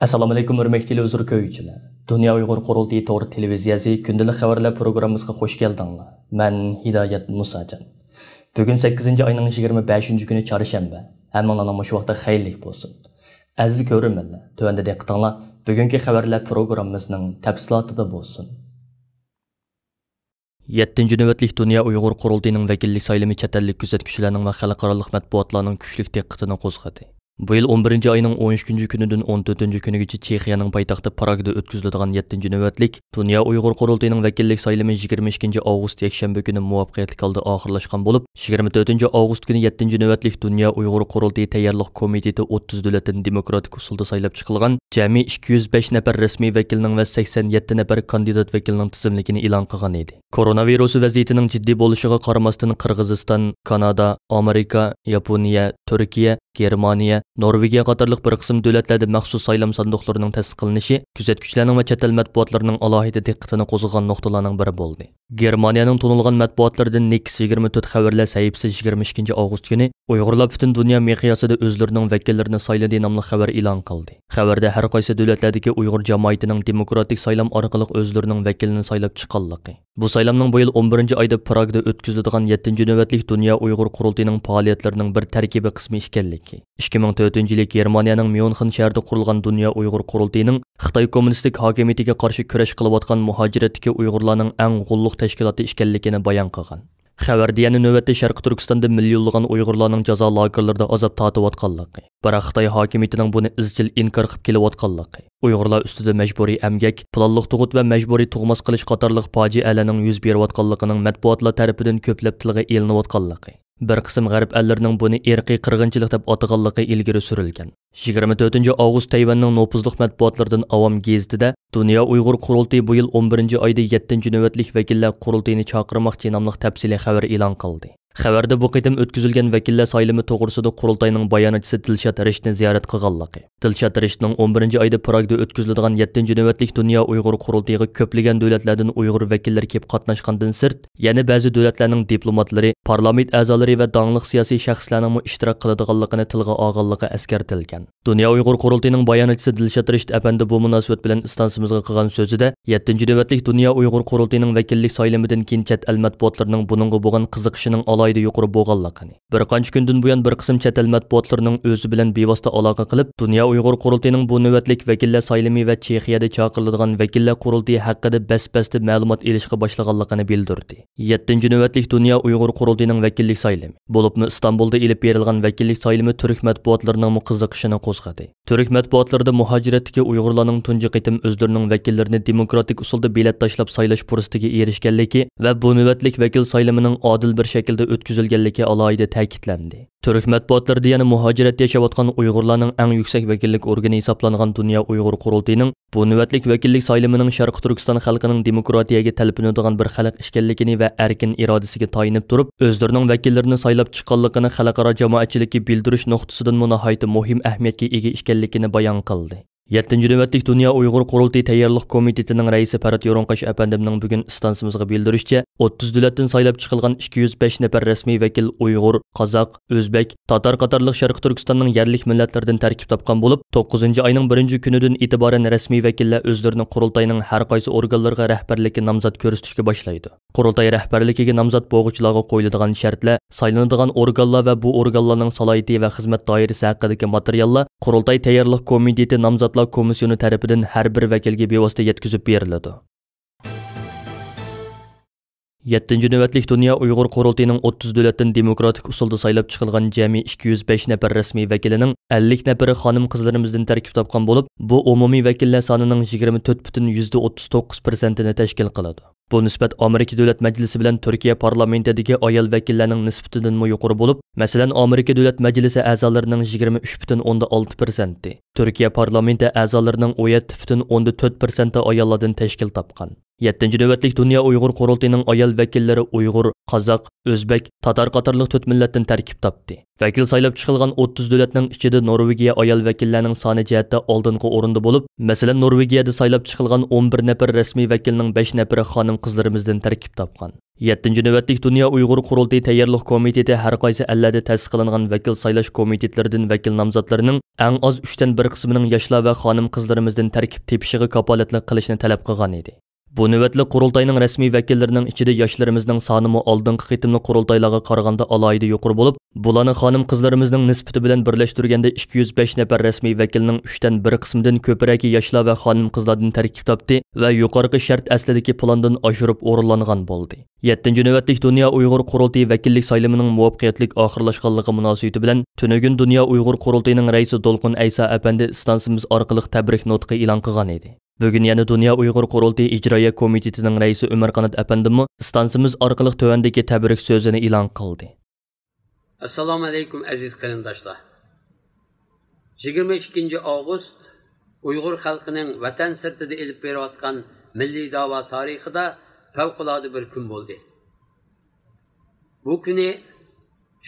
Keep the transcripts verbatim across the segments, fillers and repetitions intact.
ئەسسالامۇئەلەيكۇم، ھۆرمەتلىك تېلېۋىزور كۆرگۈچىلەر. دۇنيا ئۇيغۇر قۇرۇلتىيى تور تېلېۋىزىيەسى كۈندىلىك خەۋەرلەر پروگراممىسىغا خوش كەلدىڭلار. مەن ھىدايەت مۇساجان. بۈگۈن سەككىزىنچى ئاينىڭ يىگىرمە بەشىنچى كۈنى، چارشەنبە. ھەممىڭلارنىڭ مۇشۇ ۋاقتى خەيرلىك بولسۇن. ئەزىز كۆرۈرمەنلەر، تۆۋەندە دىققىتىڭلار بۈگۈنكى خەۋەرلەر پروگراممىسىنىڭ تەپسىلاتىدا بولسۇن. يەتتىنچى نۆۋەتلىك دۇنيا ئۇيغۇر قۇرۇلتىيىنىڭ ۋەكىللىك سايلىمى چەت ئەللىك كۆزەتكۈچىلەرنىڭ ۋە خەلقئارالىق مەتبۇئاتلارنىڭ كۈچلۈك دىققىتىنى قوزغىدى. بۇ يىل ئون بىرىنچى ئاينىڭ ئون ئۈچىنچى كۈنىدىن ئون تۆتىنچى كۈنىگىچە چېخىيەنىڭ پايتەختى پراگدا ئۆتكۈزۈلىدىغان يەتتىنچى نۆۋەتلىك دۇنيا ئۇيغۇر قۇرۇلتىيىنىڭ ۋەكىللىك سايلىمى يىگىرمە ئىككىنچى ئاۋغۇست يەكشەنبە كۈنى مۇۋەپپەقىيەتلىك ھالدا ئاخىرلاشقان بولۇپ، يىگىرمە تۆتىنچى ئاۋغۇست كۈنى يەتتىنچى نۆۋەتلىك دۇنيا ئۇيغۇر قۇرۇلتىيى تەييارلىق كومىتېتى ئوتتۇز دۆلەتتىن دېموكراتىك ئۇسۇلدا سايلاپ چىقىلغان جەمئىي ئىككى يۈز بەش نەپەر رەسمىي ۋەكىلنىڭ ۋە سەكسەن يەتتە نەپەر كاندىدات ۋەكىلنىڭ تىزىملىكىنى ئېلان قىلغان ئىدى. كوروناۋىرۇس ۋەزىيىتىنىڭ جىددىي بولۇشىغا قارىماستىن، قىرغىزىستان، كانادا، ئامېرىكا، ياپونىيە، تۈركىيە، گېرمانىيە، نورۋېگىيە قاتارلىق بىر قىسىم دۆلەتلەردە مەخسۇس سايلام ساندۇقلىرىنىڭ تەسىس قىلىنىشى كۆزەتكۈچىلەرنىڭ ۋە چەت ئەل مەتبۇئاتلىرىنىڭ ئالاھىدە دىققىتىنى قوزغىغان نۇقتىلارنىڭ بىرى بولدى. گېرمانىيەنىڭ تونۇلغان مەتبۇئاتلىرىدىن نېكس يىگىرمە تۆت خەۋەرلەر سەھىپىسى يىگىرمە ئىككىنچى ئاۋغۇست كۈنى ئۇيغۇرلار پۈتۈن دۇنيا مىقياسىدا ئۆزلىرىنىڭ ۋەكىللىرىنى سايلىدى ناملىق خەۋەر ئېلان قىلدى. خەۋەردە ھەر قايسى دۆلەتلەردىكى ئۇيغۇر جامائىتىنىڭ دېموكراتىك سايلام ئارقىلىق ئۆزلىرىنىڭ ۋەكىلىنى سايلاپ چىققانلىقى، بۇ سايلامنىڭ بۇ يىل ئون بىرىنچى ئايدا پراگدا ئۆتكۈزۈلىدىغان يەتتىنچى نۆۋەتلىك دۇنيا ئۇيغۇر قۇرۇلتىيىنىڭ پائالىيەتلىرىنىڭ بىر تەركىبىي قىسمى ئىكەنلىكى، ئىككى مىڭ تۆتىنچى يىلى گېرمانىيەنىڭ ميۇنخېن شەھىرىدە قۇرۇلغان دۇنيا ئۇيغۇر قۇرۇلتىيىنىڭ خىتاي كوممۇنىستىك ھاكىمىيىتىگە قارشى كۈرەش قىلىۋاتقان مۇھاجىرەتتىكى ئۇيغۇرلارنىڭ ئەڭ غوللۇق تەشكىلاتى ئىكەنلىكىنى بايان قىلغان. خەۋەردە يەنە نۆۋەتتە شەرقىي تۈركىستاندا مىليونلىغان ئۇيغۇرلارنىڭ جازا لاگېرلىرىدا ئازاب تارتىۋاتقانلىقى، بىراق خىتاي ھاكىمىيىتىنىڭ بۇنى ئىزچىل ئىنكار قىلىپ كېلىۋاتقانلىقى، ئۇيغۇرلار ئۈستىدە مەجبۇرىي ئەمگەك، پىلانلىق تۇغۇت ۋە مەجبۇرىي تۇغماس قىلىش قاتارلىق پاجىئەلەرنىڭ يۈز بېرىۋاتقانلىقىنىڭ مەتبۇئاتلار تەرىپىدىن كۆپلەپ تىلغا ئېلىنىۋاتقانلىقى، بىر قىسىم غەرب ئەللىرىنىڭ بۇنى ئىرقىي قىرغىنچىلىق دەپ ئاتىغانلىقى ئىلگىرى سۈرۈلگەن. يىگىرمە تۆتىنچى ئاۋغۇست تەيۋەننىڭ نوپۇزلۇق مەتبۇئاتلىرىدىن ئاۋام گېزىتىدە دۇنيا ئۇيغۇر قۇرۇلتىيى بۇ يىل ئون بىرىنچى ئايدا يەتتىنچى نۆۋەتلىك ۋەكىللەر قۇرۇلتىيىنى چاقىرماقچى ناملىق تەپسىلىي خەۋەر ئېلان قىلدى. خەۋەردە بۇ قېتىم ئۆتكۈزۈلگەن ۋەكىللەر سايلىمى توغرىسىدا قۇرۇلتاينىڭ باياناتچىسى دىلشات رىشىتنى زىيارەت قىلغانلىقى، دىلشات رىشىتنىڭ ئون بىرىنچى ئايدا پراگدا ئۆتكۈزۈلىدىغان يەتتىنچى نۆۋەتلىك دۇنيا ئۇيغۇر قۇرۇلتىيىغا كۆپلىگەن دۆلەتلەردىن ئۇيغۇر ۋەكىللىرى كېلىپ قاتناشقاندىن سىرت، يەنە بەزى دۆلەتلەرنىڭ دىپلوماتلىرى، پارلامېنت ئەزالىرى ۋە داڭلىق سىياسىي شەخسلەرنىڭمۇ ئىشتىراك قىلىدىغانلىقىنى تىلغا ئالغانلىقى ئەسكەرتىلگەن. دۇنيا ئۇيغۇر قۇرۇلتىيىنىڭ باياناتچىسى دىلشات رىشىت ئەپەندى بۇ مۇناسىۋەت بىلەن ئىستانسىمىزغا قىلغان سۆزىدە، يەتتىنچى نۆۋەتلىك دۇنيا ئۇيغۇر قۇرۇلتىيىنىڭ ۋەكىللىك سايلىمىدىن كېيىن چەت ئەل مەتبۇئاتلىرىنىڭ بۇنىڭغا بولغان قىزىقىشىنىڭ ئالاھىدە يۇقىرى بولغانلىقىنى، بىر قانچە كۈندىن بۇيان بىر قىسىم چەت ئەل مەتبۇئاتلىرىنىڭ ئۆزى بىلەن بىۋاسىتە ئالاقە قىلىپ، دۇنيا ئۇيغۇر قۇرۇلتىيىنىڭ بۇ نۆۋەتلىك ۋەكىللەر سايلىمى ۋە چېخىيەدە چاقىرىلىدىغان ۋەكىللەر قۇرۇلتىيى ھەققىدە بەس-بەستە مەلۇمات ئېلىشقا باشلىغانلىقىنى بىلدۈردى. يەتتىنچى نۆۋەتلىك دۇنيا ئۇيغۇر قۇرۇلتىيىنىڭ ۋەكىللىك سايلىمى، بولۇپمۇ ئىستانبۇلدا ئېلىپ بېرىلغان ۋەكىللىك سايلىمى تۈرك مەتبۇئاتلىرىنىڭمۇ قىزىقىشىنى قوزغىدى. تۈرك مەتبۇئاتلىرىدا مۇھاجىرەتتىكى ئۇيغۇرلارنىڭ تۇنجى قېتىم ئۆزلىرىنىڭ ۋەكىللىرىنى دېموكراتىك ئۇسۇلدا بېلەت تاشلاپ سايلاش پۇرسىتىگە ئېرىشكەنلىكى ۋە بۇ نۆۋەتلىك ۋەكىل سايلىمىنىڭ ئادىل بىر شەكىلدە ئۆتكۈزۈلگەنلىكى ئالاھىدە تەكىتلەندى. تۈرك مەتبۇئاتلىرىدا يەنە مۇھاجىرەتتە ياشاۋاتقان ئۇيغۇرلارنىڭ ئەڭ يۈكسەك ۋەكىللىك ئورگىنى ھېسابلانغان دۇنيا ئۇيغۇر قۇرۇلتىيىنىڭ بۇ نۆۋەتلىك ۋەكىللىك سايلىمىنىڭ شەرقىي تۈركىستان خەلقىنىڭ دېموكراتىيەگە تەلپۈنىدىغان بىر خەلق ئىكەنلىكىنى ۋە ئەركىن ئىرادىسىگە تايىنىپ تۇرۇپ، ئۆزلىرىنىڭ ۋەكىللىرىنى سايلاپ چىققانلىقىنى خەلقئارا جامائەتچىلىككە بىلدۈرۈش نۇقتىسىدىنمۇ ناھايىتى مۇھىم ئەھمىيەتكە ئىگە ئىكەنلىكىنى بايان قىلدى. يەتتىنچى نۆۋەتلىك دۇنيا ئۇيغۇر قۇرۇلتىيى تەييارلىق كومىتېتىنىڭ رەئىسى پەرھات يورۇنقاش ئەپەندىمنىڭ بۈگۈن ئىستانسىمىزغا بىلدۈرۈشىچە، ئوتتۇز دۆلەتتىن سايلاپ چىقىلغان ئىككى يۈز بەش نەپەر رەسمىي ۋەكىل ئۇيغۇر، قازاق، ئۆزبېك، تاتار قاتارلىق شەرقىي تۈركىستاننىڭ يەرلىك مىللەتلىرىدىن تەركىب تاپقان بولۇپ، توققۇزىنچى ئاينىڭ بىرىنچى كۈنىدىن ئېتىبارەن رەسمىي ۋەكىللەر ئۆزلىرىنى قۇرۇلتاينىڭ ھەر قايسى ئورگانلىرىغا رەھبەرلىككە نامزات كۆرسىتىشكە باشلايدۇ. قۇرۇلتاي رەھبەرلىكىگە نامزات بولغۇچىلارغا قويۇلىدىغان شەرتلەر، سايلىنىدىغان ئورگانلار ۋە بۇ ئورگانلارنىڭ سالاھىيىتى ۋە خىزمەت دائىرىسى ھەققىدىكى ماتېرىياللار قۇرۇلتاي تەييارلىق كومىتېتى نامزاتلار كومىسسىيونى تەرىپىدىن ھەر بىر ۋەكىلگە بىۋاسىتە يەتكۈزۈپ بېرىلىدۇ. يەتتىنچى نۆۋەتلىك دۇنيا ئۇيغۇر قۇرۇلتىيىنىڭ ئوتتۇز دۆلەتتىن دېموكراتىك ئۇسۇلدا سايلاپ چىقىلغان جەمئىي ئىككى يۈز بەش نەپەر رەسمىي ۋەكىلىنىڭ ئەللىك نەپىرى خانىم-قىزلىرىمىزدىن تەركىب تاپقان بولۇپ، بۇ ئومۇمىي ۋەكىللەر سانىنىڭ يىگىرمە تۆت پۈتۈن يۈزدە ئوتتۇز توققۇز پىرسەنتىنى تەشكىل قىلىدۇ. بۇ نىسبەت ئامېرىكا دۆلەت مەجلىسى بىلەن تۈركىيە پارلامېنتىدىكى ئايال ۋەكىللەرنىڭ نىسبىتىدىنمۇ يۇقىرى بولۇپ، مەسىلەن، ئامېرىكا دۆلەت مەجلىسى ئەزالىرىنىڭ يىگىرمە ئۈچ پۈتۈن ئوندا ئالتە پىرسەنتى، تۈركىيە پارلامېنتى ئەزالىرىنىڭ ئون يەتتە پۈتۈن ئوندا تۆت پىرسەنتى ئاياللاردىن تەشكىل تاپقان. يەتتىنچى نۆۋەتلىك دۇنيا ئۇيغۇر قۇرۇلتىيىنىڭ ئايال ۋەكىللىرى ئۇيغۇر، قازاق، ئۆزبەك، تاتار قاتارلىق تۆت مىللەتتىن تەركىب تاپتى. ۋەكىل سايلاپ چىقىلغان ئوتتۇز دۆلەتنىڭ ئىچىدە نورۋېگىيە ئايال ۋەكىللەرنىڭ سانى جەھەتتە ئالدىنقى ئورۇندا بولۇپ، مەسىلەن، نورۋېگىيەدە سايلاپ چىقىلغان ئون بىر نەپەر رەسمىي ۋەكىلنىڭ بەش نەپىرى خانىم-قىزلىرىمىزدىن تەركىب تاپقان. يەتتىنچى نۆۋەتلىك دۇنيا ئۇيغۇر قۇرۇلتىيى تەييارلىق كومىتېتى ھەر قايسى ئەللەردە تەسىس قىلىنغان ۋەكىل سايلاش كومىتېتلىرىدىن ۋەكىل نامزاتلىرىنىڭ ئەڭ ئاز ئۈچتىن بىر قىسمىنىڭ ياشلار ۋە خانىم-قىزلىرىمىزدىن تەركىب تېپىشىغا كاپالەتلىك قىلىشنى تەلەپ قىلغان ئىدى. بۇ نۆۋەتلىك قۇرۇلتاينىڭ رەسمىي ۋەكىللىرىنىڭ ئىچىدە ياشلىرىمىزنىڭ سانىمۇ ئالدىنقى قېتىملىق قۇرۇلتايلارغا قارىغاندا ئالاھىدە يۇقىرى بولۇپ، بۇلارنى خانىم-قىزلىرىمىزنىڭ نىسبىتى بىلەن بىرلەشتۈرگەندە ئىككى يۈز بەش نەپەر رەسمىي ۋەكىلنىڭ ئۈچتىن بىر قىسمىدىن كۆپرەكى ياشلار ۋە خانىم-قىزلاردىن تەركىب تاپتى ۋە يۇقىرىقى شەرت ئەسلىدىكى پىلاندىن ئاشۇرۇپ ئورۇنلانغان بولدى. يەتتىنچى نۆۋەتلىك دۇنيا ئۇيغۇر قۇرۇلتىيى ۋەكىللىك سايلىمىنىڭ مۇۋەپپەقىيەتلىك ئاخىرلاشقانلىقى مۇناسىۋىتى بىلەن تۈنۈگۈن دۇنيا ئۇيغۇر قۇرۇلتىيىنىڭ رەئىسى دولقۇن ئەيسا ئەپەندى ئىستانسىمىز ئارقىلىق تەبرىك نۇتقى ئېلان قىلغان ئىدى. بۈگۈن يەنە دۇنيا ئۇيغۇر قۇرۇلتىيى ئىجرائىيە كومىتېتىنىڭ رەئىسى ئۆمەرقانات ئەپەندىممۇ ئىستانسىمىز ئارقىلىق تۆۋەندىكى تەبرىك سۆزىنى ئېلان قىلدى. ئەسسالامۇ ئەلەيكۇم، ئەزىز قېرىنداشلار! يىگىرمە ئىككىنچى ئاۋغۇست ئۇيغۇر خەلقىنىڭ ۋەتەن سىرتىدا ئېلىپ بېرىۋاتقان مىللىي داۋا تارىخىدا پەۋقۇلئاددە بىر كۈن بولدى. بۇ كۈنى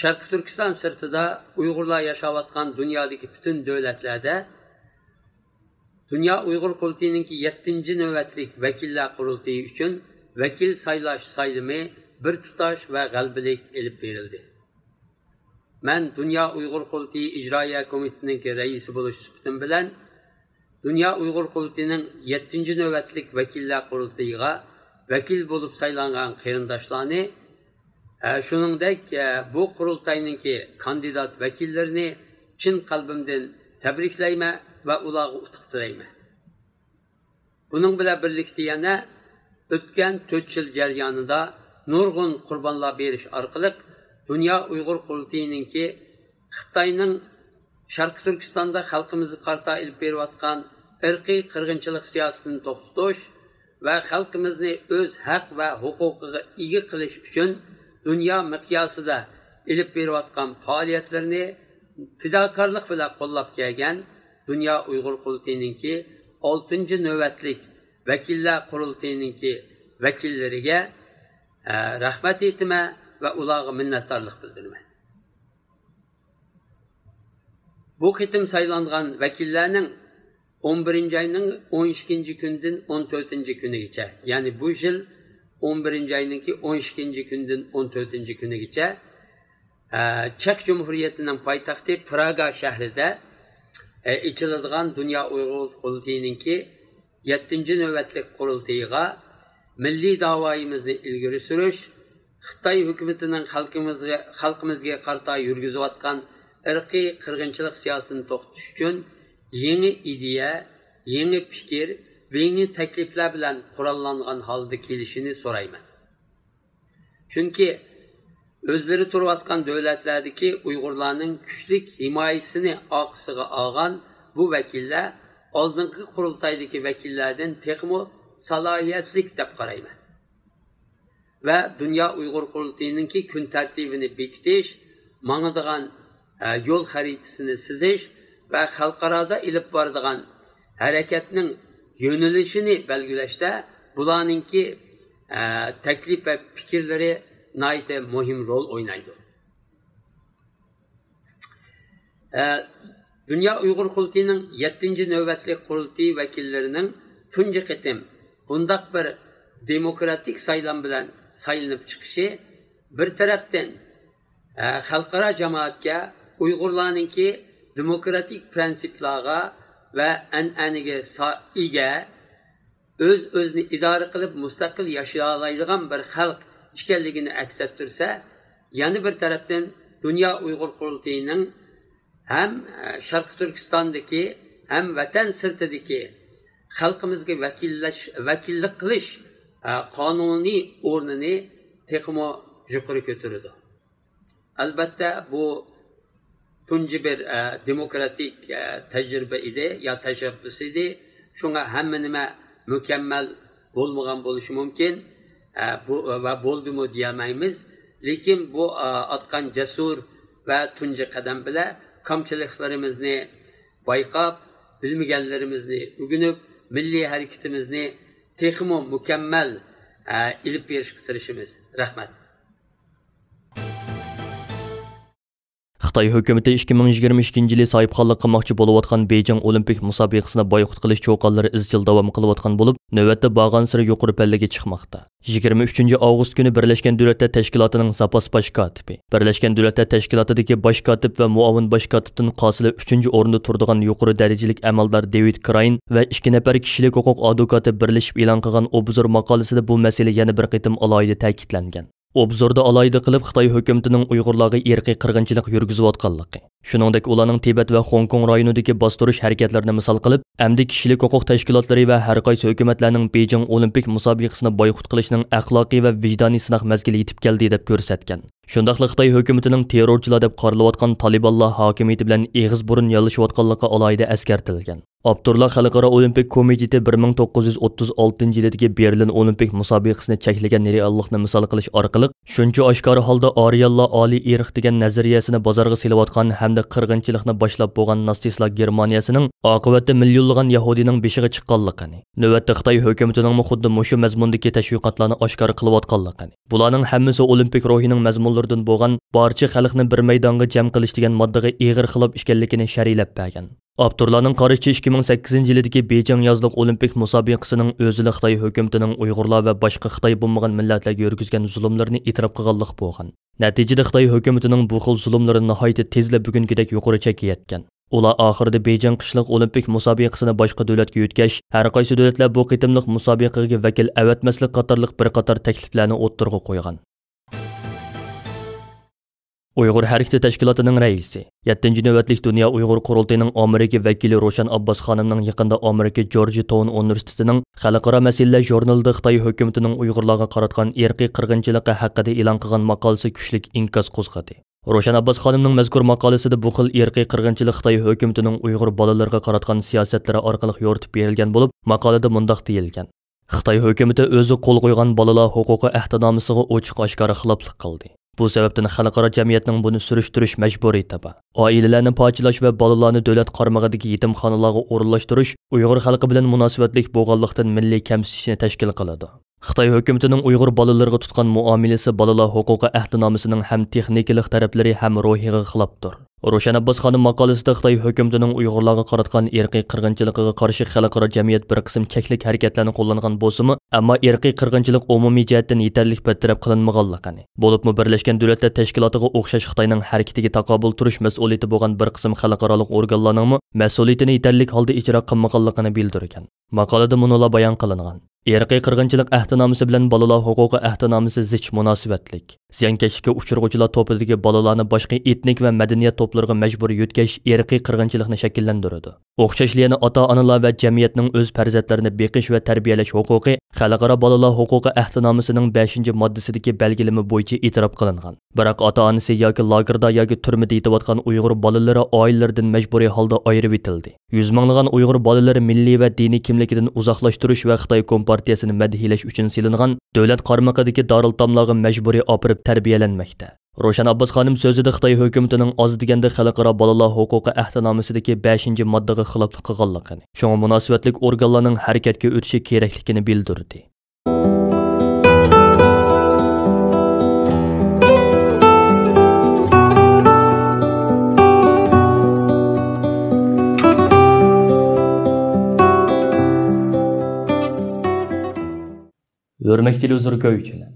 شەرقىي تۈركىستان سىرتىدا ئۇيغۇرلار ياشاۋاتقان دۇنيادىكى پۈتۈن دۆلەتلەردە دۇنيا ئۇيغۇر قۇرۇلتىيىنىڭكى يەتتىنچى نۆۋەتلىك ۋەكىللەر قۇرۇلتىيى ئۈچۈن ۋەكىل سايلاش سايلىمى بىر تۇتاش ۋە غەلىبىلىك ئېلىپ بېرىلدى. مەن دۇنيا ئۇيغۇر قۇرۇلتىيى ئىجرائىيە كومىتېتىنىڭكى رەئىسى بولۇش سۈپىتىم بىلەن، دۇنيا ئۇيغۇر قۇرۇلتىيىنىڭ يەتتىنچى نۆۋەتلىك ۋەكىللەر قۇرۇلتىيىغا ۋەكىل بولۇپ سايلانغان قېرىنداشلارنى، ئە، شۇنىڭدەك، ئە، بۇ قۇرۇلتاينىڭكى كاندىدات ۋەكىللىرىنى چىن قەلبىمدىن تەبرىكلەيمەن ۋە ئۇلارغا ئۇتۇق تىلەيمەن. بۇنىڭ بىلەن بىرلىكتە يەنە ئۆتكەن تۆت يىل جەريانىدا نۇرغۇن قۇربانلار بېرىش ئارقىلىق دۇنيا ئۇيغۇر قۇرۇلتىيىنىڭكى خىتاينىڭ شەرقىي تۈركىستاندا خەلقىمىزگە قارىتا ئېلىپ بېرىۋاتقان ئىرقىي قىرغىنچىلىق سىياسىتىنى توختىتىش ۋە خەلقىمىزنى ئۆز ھەق ۋە ھوقۇقىغا ئىگە قىلىش ئۈچۈن دۇنيا مىقياسىدا ئېلىپ بېرىۋاتقان پائالىيەتلىرىنى پىداكارلىق بىلەن قوللاپ كەلگەن دۇنيا ئۇيغۇر قۇرۇلتىيىنىڭكى ئالتىنچى نۆۋەتلىك ۋەكىللەر قۇرۇلتىيىنىڭكى ۋەكىللىرىگە، ئە، رەھمەت ئېيتىمەن ۋە ئۇلارغا مىننەتدارلىق بىلدۈرىمەن. بۇ قېتىم سايلانغان ۋەكىللەرنىڭ ئون بىرىنچى ئاينىڭ ئون ئىككىنچى كۈنىدىن ئون تۆتىنچى كۈنىگىچە، يەنى بۇ يىل ئون بىرىنچى ئاينىڭكى ئون ئىككىنچى كۈنىدىن ئون تۆتىنچى كۈنىگىچە، ئە، چېخ جۇمھۇرىيىتىنىڭ پايتەختى پراگا شەھىرىدە، ئە، ئېچىلىدىغان دۇنيا ئۇيغۇر قۇرۇلتىيىنىڭكى يەتتىنچى نۆۋەتلىك قۇرۇلتىيىغا مىللىي داۋايىمىزنى ئىلگىرى سۈرۈش، خىتاي ھۆكۈمىتىنىڭ خەلقىمىزگە، خەلقىمىزگە قارىتا يۈرگۈزۈۋاتقان ئىرقىي قىرغىنچىلىق سىياسىتىنى توختىتىش ئۈچۈن يېڭى ئىدىيە، يېڭى پىكىر ۋە يېڭى تەكلىپلەر بىلەن قوراللانغان ھالدا كېلىشىنى سورايمەن. چۈنكى ئۆزلىرى تۇرۇۋاتقان دۆلەتلەردىكى ئۇيغۇرلارنىڭ كۈچلۈك ھىمايىسىنى ئارقىسىغا ئالغان بۇ ۋەكىللەر ئالدىنقى قۇرۇلتايدىكى ۋەكىللەردىن تېخىمۇ سالاھىيەتلىك دەپ قارايمەن. ۋە دۇنيا ئۇيغۇر قۇرۇلتىيىنىڭكى كۈن تەرتىپىنى بېكىتىش، ماڭىدىغان، ئە، يول خەرىتىسىنى سىزىش ۋە خەلقئارادا ئېلىپ بارىدىغان ھەرىكەتنىڭ يۆنىلىشىنى بەلگىلەشتە بۇلارنىڭكى، ئە، تەكلىپ ۋە پىكىرلىرى ناھايىتى مۇھىم رول ئوينايدۇ. ئە، دۇنيا ئۇيغۇر قۇرۇلتىيىنىڭ يەتتىنچى نۆۋەتلىك قۇرۇلتىيى ۋەكىللىرىنىڭ تۇنجى قېتىم بۇنداق بىر دېموكراتىك سايلام بىلەن سايلىنىپ چىقىشى بىر تەرەپتىن، ئە، خەلقئارا جامائەتكە ئۇيغۇرلارنىڭكى دېموكراتىك پىرىنسىپلارغا ۋە ئەنئەنىگە سا-، ئىگە، ئۆز-ئۆزىنى ئىدارە قىلىپ مۇستەقىل ياشىيالايدىغان بىر خەلق ئىكەنلىكىنى ئەكس ئەتتۈرسە، يەنە بىر تەرەپتىن دۇنيا ئۇيغۇر قۇرۇلتىيىنىڭ ھەم، ئە، شەرقىي تۈركىستاندىكى، ھەم ۋەتەن سىرتىدىكى خەلقىمىزگە ۋەكىللەش-، ۋەكىللىك قىلىش، ئە، قانۇنىي ئورنىنى تېخىمۇ يۇقىرى كۆتۈرىدۇ. ئەلۋەتتە، بۇ تۇنجى بىر، ئە، دېموكراتىك، ئە، تەجرىبە ئىدى يا تەشەببۇس ئىدى. شۇڭا ھەممە نېمە مۇكەممەل بولمىغان بولۇشى مۇمكىن، ئە، بۇ، ۋە بولدىمۇ دېيەلمەيمىز. لېكىن بۇ، ئە، ئاتقان جەسۇر ۋە تۇنجى قەدەم بىلەن كەمچىلىكلىرىمىزنى بايقاپ، بىلمىگەنلىرىمىزنى ئۆگىنىپ، مىللىي ھەرىكىتىمىزنى تېخىمۇ مۇكەممەل، ئە، ئېلىپ بېرىشقا تىرىشىمىز. رەھمەت. خىتاي ھۆكۈمىتى ئىككى مىڭ يىگىرمە ئىككىنچى يىلى ساھىبخانلىق قىلماقچى بولۇۋاتقان بېيجىڭ ئولىمپىك مۇسابىقىسىنى بايقۇت قىلىش چوققانلىرى ئىزچىل داۋام قىلىۋاتقان بولۇپ، نۆۋەتتە بارغانسېرى يۇقىرى پەللىگە چىقماقتا. يىگىرمە ئۈچىنچى ئاۋغۇست كۈنى بىرلەشكەن دۆلەتلەر تەشكىلاتىنىڭ زاپاس باش كاتىپى، بىرلەشكەن دۆلەتلەر تەشكىلاتىدىكى باش كاتىپ ۋە مۇئاۋىن باش كاتىپتىن قاسىلى ئۈچىنچى ئورۇندا تۇرىدىغان يۇقىرى دەرىجىلىك ئەمەلدار دېۋىد كراين ۋە ئىككى نەپەر كىشىلىك ھوقۇق ئادۋوكاتى بىرلىشىپ ئېلان قىلغان ئوبزور ماقالىسىدە بۇ مەسىلە يەنە بىر قېتىم ئالاھىدە تەكىتلەنگەن. ئوبزوردا ئالاھىدە قىلىپ خىتاي ھۆكۈمىتىنىڭ ئۇيغۇرلارغا ئىرقىي قىرغىنچىلىق يۈرگۈزۈۋاتقانلىقى، شۇنىڭدەك ئۇلارنىڭ تىبەت ۋە خوڭكوڭ رايونىدىكى باستۇرۇش ھەرىكەتلىرىنى مىسال قىلىپ، ئەمدى كىشىلىك ھوقۇق تەشكىلاتلىرى ۋە ھەر قايسى ھۆكۈمەتلەرنىڭ بېيجىڭ ئولىمپىك مۇسابىقىسىنى بايقۇت قىلىشنىڭ ئەخلاقىي ۋە ۋىجدانىي سىناق مەزگىلى يېتىپ كەلدى، دەپ كۆرسەتكەن. شۇنداقلا خىتاي ھۆكۈمىتىنىڭ تېررورچىلار دەپ قارىلىۋاتقان تالىبانلار ھاكىمىيىتى بىلەن ئېغىز بۇرۇن يالىشىۋاتقانلىقى ئالاھىدە ئەسكەرتىلگەن. ئاپتورلار خەلقئارا ئولىمپىك كومىتېتى بىر مىڭ توققۇز يۈز ئوتتۇز ئالتىنچى يىلىدىكى بېرلىن ئولىمپىك مۇسابىقىسىنى چەكلىگەن رېئاللىقنى مىسال قىلىش ئارقىلىق، شۇنچە ئاشكارا ھالدا ئارىيانلار ئالىي ئىرق دېگەن نەزەرىيەسىنى بازارغا سېلىۋاتقان ھەمدە قىرغىنچىلىقنى باشلاپ بولغان ناتسىستلار گېرمانىيەسىنىڭ ئاقىۋەتتە مىليونلىغان يەھۇدىينىڭ بېشىغا چىققانلىقىنى، نۆۋەتتە خىتاي ھۆكۈمىتىنىڭمۇ خۇددى مۇشۇ مەزمۇندىكى تەشۋىقاتلارنى ئاشكارا قىلىۋاتقانلىقىنى، بۇلارنىڭ ھەممىسى ئولىمپىك روھىنىڭ مەزمۇنلىرىدىن بولغان بارچە خەلقنى بىر مەيدانغا جەم قىلىش دېگەن ماددىغا ئېغىر خىلاپ ئىكەنلىكىنى شەرھلەپ بەرگەن. ئاپتورلارنىڭ قارىشىچە، ئىككى مىڭ سەككىزىنچى يىلىدىكى بېيجىڭ يازلىق ئولىمپىك مۇسابىقىسىنىڭ ئۆزىلا خىتاي ھۆكۈمىتىنىڭ ئۇيغۇرلار ۋە باشقا خىتاي بولمىغان مىللەتلەرگە يۈرگۈزگەن زۇلۇملىرىنى ئېتىراپ قىلغانلىق بولغان. نەتىجىدە خىتاي ھۆكۈمىتىنىڭ بۇ خىل زۇلۇملىرى ناھايىتى تېزلا بۈگۈنكىدەك يۇقىرى چەككە يەتكەن. ئۇلار ئاخىرىدا بېيجىڭ قىشلىق ئولىمپىك مۇسابىقىسىنى باشقا دۆلەتكە يۆتكەش، ھەر قايسى دۆلەتلەر بۇ قېتىملىق مۇسابىقىگە ۋەكىل ئەۋەتمەسلىك قاتارلىق بىر قاتار تەكلىپلەرنى ئوتتۇرىغا قويغان. ئۇيغۇر ھەرىكىتى تەشكىلاتىنىڭ رەئىسى، يەتتىنچى نۆۋەتلىك دۇنيا ئۇيغۇر قۇرۇلتىيىنىڭ ئامېرىكا ۋەكىلى روشەن ئابباس خانىمنىڭ يېقىندا ئامېرىكا جورجتاۋن ئۇنىۋېرسىتېتىنىڭ خەلقئارا مەسىلىلەر ژۇرنىلىدا خىتاي ھۆكۈمىتىنىڭ ئۇيغۇرلارغا قاراتقان ئىرقىي قىرغىنچىلىقى ھەققىدە ئېلان قىلغان ماقالىسى كۈچلۈك ئىنكاس قوزغىدى. روشەن ئابباس خانىمنىڭ مەزكۇر ماقالىسىدە بۇ خىل ئىرقىي قىرغىنچىلىق خىتاي ھۆكۈمىتىنىڭ ئۇيغۇر بالىلىرىغا قاراتقان سىياسەتلىرى ئارقىلىق يورۇتۇپ بېرىلگەن بولۇپ، ماقالىدە مۇنداق دېيىلگەن: خىتاي ھۆكۈمىتى ئۆزى قول قويغان بالىلار ھوقۇقى ئەھدىنامىسىغا ئوچۇق ئاشكارا خىلاپلىق قىلدى. بۇ سەۋەبتىن خەلقئارا جەمئىيەتنىڭ بۇنى سۈرۈشتۈرۈش مەجبۇرىيىتى بار. ئائىلىلەرنى پارچىلاش ۋە بالىلارنى دۆلەت قارمىقىدىكى يېتىمخانىلارغا ئورۇنلاشتۇرۇش ئۇيغۇر خەلقى بىلەن مۇناسىۋەتلىك بولغانلىقتىن، مىللىي كەمسىتىشنى تەشكىل قىلىدۇ. خىتاي ھۆكۈمىتىنىڭ ئۇيغۇر بالىلىرىغا تۇتقان مۇئامىلىسى بالىلار ھوقۇقى ئەھدىنامىسىنىڭ ھەم تېخنىكىلىق تەرەپلىرى، ھەم روھىغا خىلاپتۇر. روشەن ئابباس خانىم ماقالىسىدە خىتاي ھۆكۈمىتىنىڭ ئۇيغۇرلارغا قاراتقان ئىرقىي قىرغىنچىلىقىغا قارشى خەلقئارا جەمئىيەت بىر قىسىم چەكلىك ھەرىكەتلەرنى قوللانغان بولسىمۇ، ئەمما ئىرقىي قىرغىنچىلىق ئومۇمىي جەھەتتىن يېتەرلىك بىر تەرەپ قىلىنمىغانلىقىنى، بولۇپمۇ بىرلەشكەن دۆلەتلەر تەشكىلاتىغا ئوخشاش خىتاينىڭ ھەرىكىتىگە تاقابىل تۇرۇش مەسئۇلىيىتى بولغان بىر قىسىم خەلقئارالىق ئورگانلارنىڭمۇ مەسئۇلىيىتىنى يېتەرلىك ھالدا ئىجرا قىلمىغانلىقىنى بىلدۈرگەن. ماقالىدە مۇنۇلار بايان قىلىنغان: ئىرقىي قىرغىنچىلىق ئەھدىنامىسى بىلەن بالىلار ھوقۇقى ئەھدىنامىسى زىچ مۇناسىۋەتلىك. زىيانكەشلىككە ئۇچرىغۇچىلار توپىدىكى بالىلارنى باشقا ئېتنىك ۋە مەدەنىيەت توپلىرىغا مەجبۇرىي يۆتكەش ئىرقىي قىرغىنچىلىقنى شەكىللەندۈرىدۇ. ئوخشاشلا يەنە ئاتا-ئانىلار ۋە جەمئىيەتنىڭ ئۆز پەرزەنتلىرىنى بېقىش ۋە تەربىيەلەش ھوقۇقى خەلقئارا بالىلار ھوقۇقى ئەھدىنامىسىنىڭ بەشىنچى ماددىسىدىكى بەلگىلىمە بويىچە ئېتىراپ قىلىنغان. بىراق ئاتا-ئانىسى ياكى لاگېردا ياكى تۈرمىدە يېتىۋاتقان ئۇيغۇر بالىلىرى ئائىلىلىرىدىن مەجبۇرىي ھالدا ئايرىۋېتىلدى. يۈز مىڭلىغان ئۇيغۇر بالىلىرى مىللىي ۋە دىنىي كىملىكىدىن ئۇزاقلاشتۇرۇش ۋە خىتاي كومپارتىيەسىنى مەدھىيلەش ئۈچۈن سېلىنغان دۆلەت قارمىقىدىكى دارىلئېتاملارغا مەجبۇرىي ئاپىرىپ تەربىيەلەنمەكتە. روشەن ئابباس خانىم سۆزىدە خىتاي ھۆكۈمىتىنىڭ ئاز دېگەندە خەلقئارا بالىلار ھوقۇقى ئەھدىنامىسىدىكى بەشىنچى ماددىغا خىلاپلىق قىلغانلىقىنى، شۇڭا مۇناسىۋەتلىك ئورگانلارنىڭ ھەرىكەتكە ئۆتۈشى كېرەكلىكىنى بىلدۈردى. ھۆرمەتلىك تېلېۋىزور كۆرگۈچىلەر،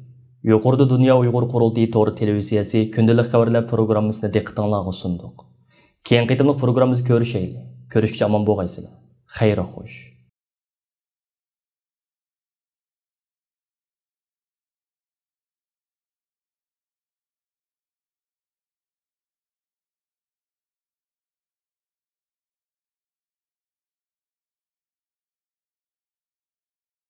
يۇقىرىدا دۇنيا ئۇيغۇر قۇرۇلتىيى تور تېلېۋىزىيەسى كۈندىلىك خەۋەرلەر پروگراممىسىنى دىققىتىڭلارغا سۇندۇق. كېيىنكى قېتىملىق پروگراممىمىزدا كۆرۈشەيلى. كۆرۈشكىچە ئامان بولغايسىلەر. خەير خوش.